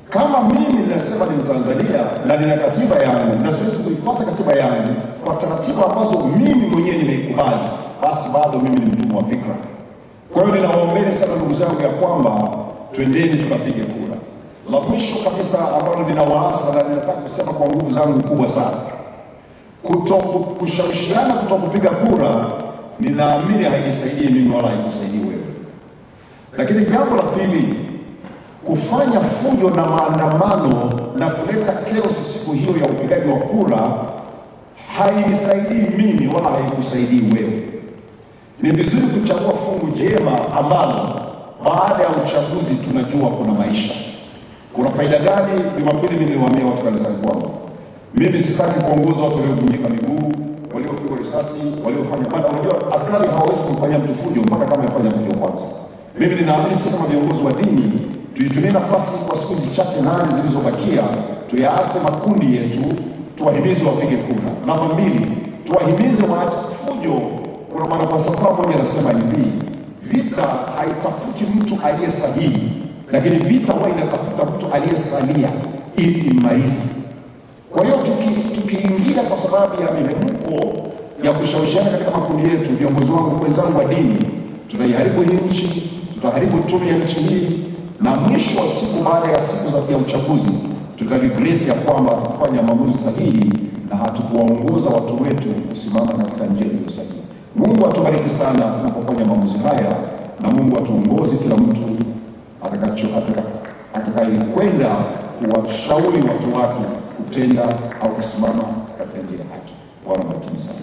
Kama mimi ninasema ni Mtanzania na nina katiba yangu na siwezi kuifuata katiba yangu kwa taratibu ambazo mimi mwenyewe nimeikubali, basi bado mimi ni mtumwa wa fikra. Kwa hiyo ninawaombeni sana ndugu zangu ya kwamba twendeni tukapige kura. La mwisho kabisa ambalo ninawaasa na ninataka kusema kwa nguvu zangu kubwa sana, kushawishiana kutokupiga kura, ninaamini hainisaidii mimi wala haikusaidii wewe. Lakini jambo la pili, kufanya fujo na maandamano na kuleta chaos siku hiyo ya upigaji wa kura hainisaidii mimi wala haikusaidii wewe. Ni vizuri kuchagua fungu jema ambalo baada ya uchaguzi tunajua kuna maisha. Kuna faida gani? Jumapili mimi niliwaambia watu kanisani kwangu, mimi sitaki kuongoza watu waliovunjika miguu, waliopigwa risasi, waliofanya bada. Unajua askari hawawezi kumfanyia mtu fujo mpaka kama amefanya fujo kwanza. Mimi ninaamini sisi kama viongozi wa dini tuitumie nafasi kwa siku hizi chache 8 zilizobakia, tuyaase makundi yetu, tuwahimize wapige kura. Namba 2, tuwahimize waache fujo. Kuna mwanafalsafa mmoja anasema hivi, vita haitafuti mtu aliye sahihi, lakini vita huwa inatafuta mtu aliyesalia ili imalize. Kwa hiyo tukiingia kwa sababu ya mihemko ya kushawishiana katika makundi yetu, viongozi wangu wenzangu wa dini, tutaiharibu hii nchi, tutaharibu tume ya nchi hii, na mwisho wa siku, baada ya siku za uchaguzi, tutaregret ya kwamba hatukufanya maamuzi sahihi na hatukuwaongoza watu wetu kusimama katika njia iliyo sahihi. Mungu atubariki sana tunapofanya maamuzi haya, na Mungu atuongoze kila mtu atakayekwenda kuwashauri watu wake kutenda au kusimama katika njia ya haki. Bwana bariki sana.